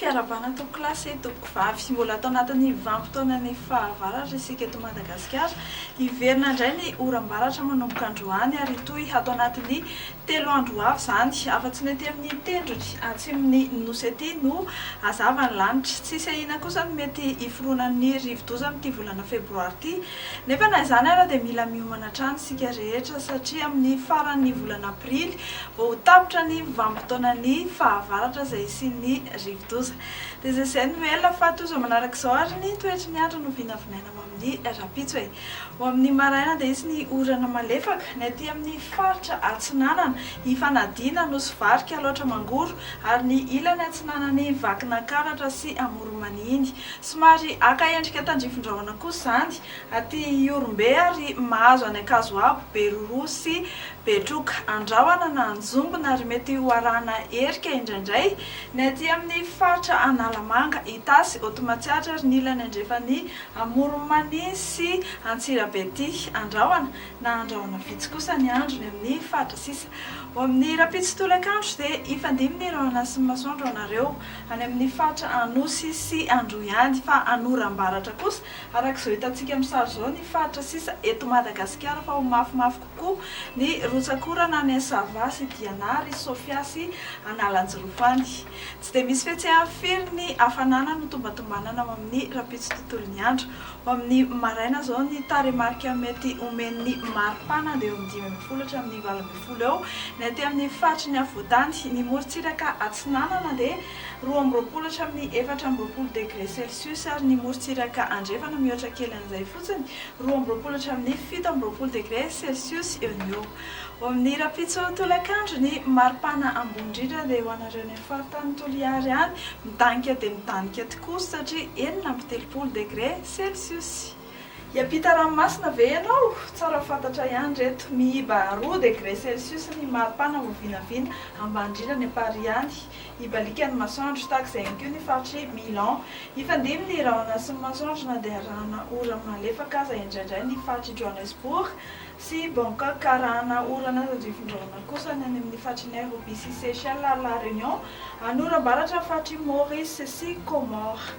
Fiarahabana tompokolahy sy tompokovavy. Mbola ato anatin'ny vanim-potoanan'ny fahavaratra isika eto Madagasikara. Hiverina indray ny oram-baratra manomboka androany ary hitohy ato anatin'ny 3 andro ho avy izany. Afa-tsy ny aty amin'ny tendrony atsimon'ny Nosy aty no hazava ny lanitra. Tsy hisy ahiana kosa ny mety hiforonan'ny rivodoza amin'ity volana febroary ity. Nefa na izany ara dia mila miomana hatrany isika rehetra satria amin'ny faran'ny volana aprily vao ho tapitra ny vanim-potoanan'ny fahavaratra izay hisian'ny rivodoza. Dia izay izay no ela fa toa izao manaraka izao ary ny toetry ny andro no vinavinaina ho amin'ny rahampitso e. Ho amin'ny maraina dia hisy ny orana malefaka, ny aty amin'ny faritra atsinanana, Ifanadiana, Nosy Varika, Alaotra Mangoro ary ny ilany atsinanan'i Vakinankaratra sy Amoron'Mania iny. Somary haka endrika tandrifin-drahona kosa izany aty Ihorombe ary mahazo any Ankazoabo, Beroroha sy Betroka. Andrahona na anjombona ary mety ho arahana erika indraindray ny aty amin'ny faritra Analamanga, Itasy, Haute Matsiatra ary ny ilany andrefan'i Amoron'i Mania sy Antsirabe aty. Andrahona na andrahona vitsy kosa ny andro ny amin'ny faritra sisa. Ho amin'ny rahampitso tolakandro dia hifandimby ny rahona sy ny masoandro anareo any amin'ny faritra Anosy sy Androy any fa hanoram-baratra kosa araka izao hitantsika amin'ny sary izao ny faritra sisa eto Madagasikara fa ho mafimafy kokoa ny rotsak'orana any Sava sy Diana ary Sofia sy Analanjirofo any. Tsy dia misy fihetsehany firy ny hafanana no tombantombanana ao amin'ny rahampitso tontolon'ny andro. Ho amin'ny maraina izao ny tarehimarika mety omen'ny maripana dia eo amin'ny 15 hatramin'ny 18 eo. Ny aty amin'ny faritry ny afovoantany, ny morontsiraka atsinanana dia 22 hatramin'ny 24 degre celsius ary ny morontsiraka andrefana mihoatra kely an'izay fotsiny, 22 hatramin'ny 27 degre celsius eo no eo. Ho amin'ny rahampitso tolakandro, ny maripana ambony indrindra dia ho anareo any amin'ny faritanin'i Toliary any, midanika dia midanika tokoa satria 36 degre celsius. Hiampita ranomasina ve ianao? Tsara fantatra ihany ireto, miiba 2 degre celsius ny maripana ho vinavina ambany indrindra any Paris any. Hibaliaka ny masoandro, tahaka izay ihany koa ny faritr'i Milan. Hifandimby ny rahona sy ny masoandro na dia arahana orana malefaka aza indraindray ny faritr'i Johannesburg. Sy Bangkok arahana orana tandrifin-drahona kosa ny any amin'ny faritr'i Nairobi sy Seychelles ary La Réunion, Anoram-baratra faritr'i Maurice sy Comores.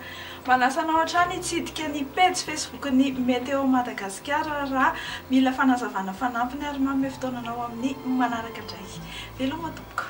Manasa anao hatrany hitsidika ny pejy Facebook-n'ny Météo Madagasikara raha mila fanazavana fanampiny ary manome fotoana anao amin'ny manaraka indray. Veloma tompoko.